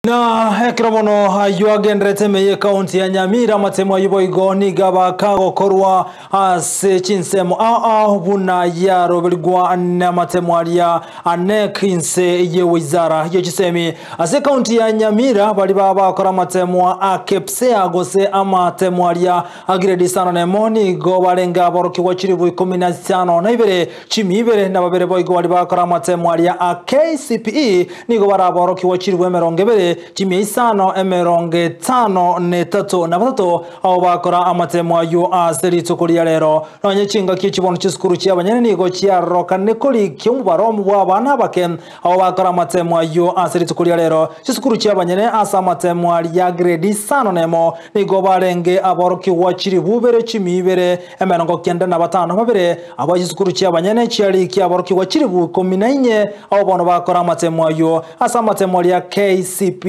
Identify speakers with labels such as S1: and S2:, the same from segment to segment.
S1: Na ekero bono ayio agenderete ime y'ekaunti ya Nyamira, amatemo ayio boigo nigo abakagokorwa ase chinsemo ao ao buna yaroberigwa namatemo aria a KNEC inse y'ewizara ye chisemi. Ase ekaunti ya Nyamira baria babakora amatemo a KPSEA gose amatemo aria a grade isano na emo nigo barenge aborokigwa chilifu ikomi na isano na ibere, chimia ibere na babere boigo baria bakora amatemo aria a KCPE nigo baraborokigwa chilifu emerongo ebere, chimia isano emerongo etano na etato na batato abo bakora amatemo ayio ase rituko ria rero. Nonye chingaki chibono chisukuru chiabanyene nigo chiarorokane korikia omobaro bwa abana abake abo bakora amatemo ayio ase rituko ria rero. Chisukuru chiabanyene ase amatemo aria grade isano na emo nigo barenge aborokigwa chilifu ibere chimia ibere emerongo kenda na batano babere abo chisukuru chiabanyene chiarikia aborokigwa chilifu ikomi na inye abo bono bakora amatemo ayio ase amatemo aria KCPE.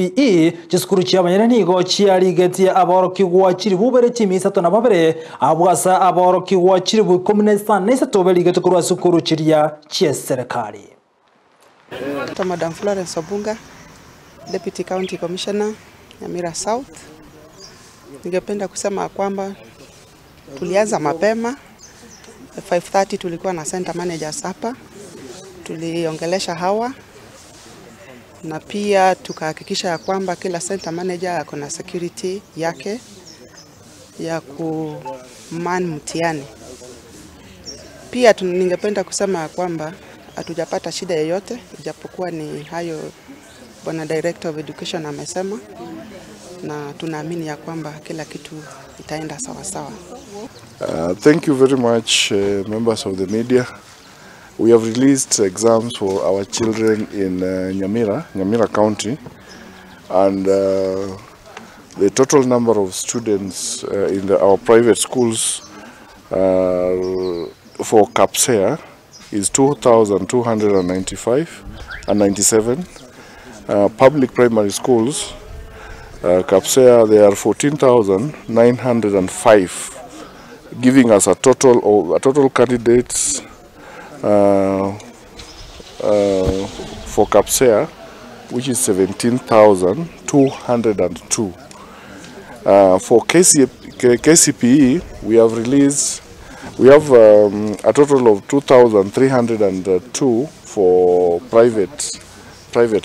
S1: Chisukuru chiabanyene nigo chiarigetie aborokigwa chilifu ibere chimia isato na babere abwo ase aborokigwa chilifu ikomi na isano na isato berigete korwa sukuru chiria chieserikali.
S2: Madam Florence Obunga, Deputy County Commissioner, Nyamira South. Ningependa kusema kwamba tulianza mapema 5:30 tulikuwa na center managers hapa, tuliongelesha hawa na pia tukahakikisha ya kwamba kila center manager ako na security yake ya kuman mtihani. Pia ningependa kusema ya kwamba hatujapata shida yoyote, ijapokuwa ni hayo Bwana Director of Education amesema, na tunaamini ya kwamba kila kitu itaenda sawa sawa.
S3: Thank you very much, members of the media. We have released exams for our children in Nyamira, Nyamira County, and the total number of students in our private schools for KPSEA is 2,295 and 97. Public primary schools, KPSEA, they are 14,905, giving us a total candidates for KPSEA, which is 17,202. For KCPE, we have released, we have a total of 2,302 for private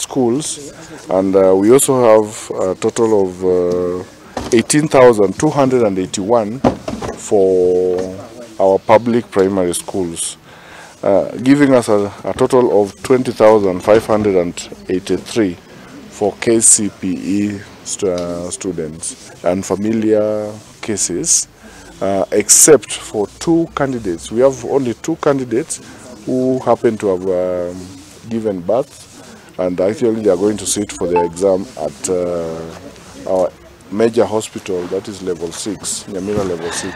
S3: schools, and we also have a total of 18,281 for our public primary schools, giving us a total of 20,583 for KCPE students and familiar cases, except for two candidates. We have only two candidates who happen to have given birth, and actually they are going to sit for the exam at our major hospital, that is level 6, Nyamira level 6.